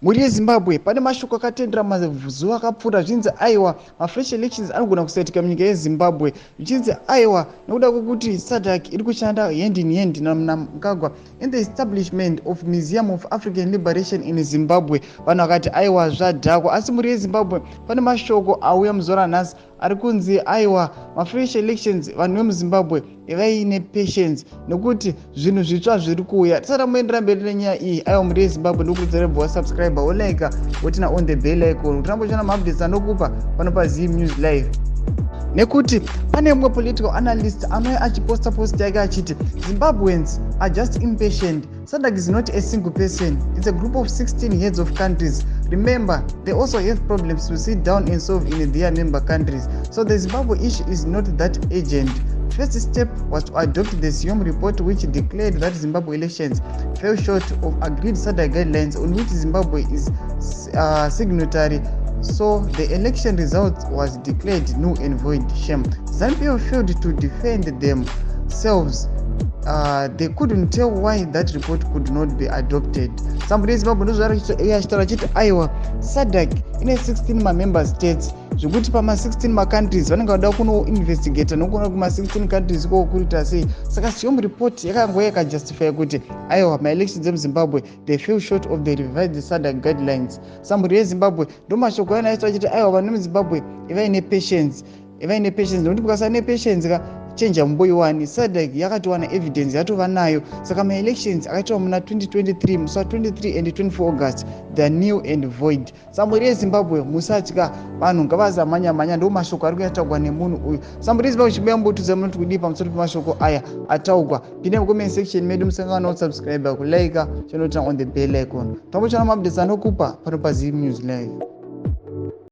Mhuri yeZimbabwe, pane mashoko akatendera mazuva akapfuura zvichinzi aiwa, mafresh elections anogona kusaitika munyika yeZimbabwe, zvichinzi aiwa, nekuda kwekuti SADC iri kushanda hand in hand naMnangagwa in the establishment of Museum of African Liberation in Zimbabwe. Vanhu vakati aiwa, zvadhakwa. Asi mhuri yeZimbabwe, pane mashoko auya muzuva ranhasi ari kunzi aiwa, mafresh elections, vanhu vemuZimbabwe, vaine patience nekuti zvinhu zvitsva zviri kuuya. Tisati tamboendera mberi nenyaya iyi, aiwa, mhuri yeZimbabwe, ndokurudzira rebva wasubscribe, wolike, woturn on the bell icon kuti rambochiona maupdates anokupa pano paZim News Live, nekuti pane mumwe political analyst anouya achiposta post yake achiti, "Zimbabweans are just impatient. SADC is not a single person, it's a group of 16 heads of countries. Remember, they also have problems to sit down and solve in their member countries, so the Zimbabwe issue is not that urgent. First step was to adopt the Siyom report, which declared that Zimbabwe elections fell short of agreed SADC guidelines, on which Zimbabwe is signatory, so the election result was declared null and void. Shame ZANU-PF failed to defend themselves. They couldn't tell why that report could not be adopted." Saka yeZimbabwe, ndozvaachitaura achiti aiwa, SADC ine 16 mamember states, zvekuti pama16 macountries vanenge vada kunoinvestigata nokuona kuma16 countries ikoko kuriita sei. Saka Siyom report yakangova yakajustify kuti aiwa, maelections emuZimbabwe, they fell short of the revised SADC guidelines. Saka yeZimbabwe, ndo mashoko ayana aita achiti aiwa, vanhu vemuZimbabwe, ivai nepatience, ivai nepatience, nekuti mukasava nepatience ka, change hamumboiwani. SADC yakatowana evidence, yatova nayo. Saka maelections akaitwa muna 2023, musi wa23 and 24 August, they null and void. Saka yeZimbabwe, musatya, vanhu ngavazamhanya-mhanya. Ndo mashoko ari kuyataugwa nemunhu uyu. Saka yeZimbabwe, chibuya mbotudza munoti kudii pamusoro pemashoko aya ataugwa. Pinde mucomment section medu, musangana kusubscribe, kulike, chinoturn on the bell icon. Tambochana maupdates anokupa pano paZim News Live.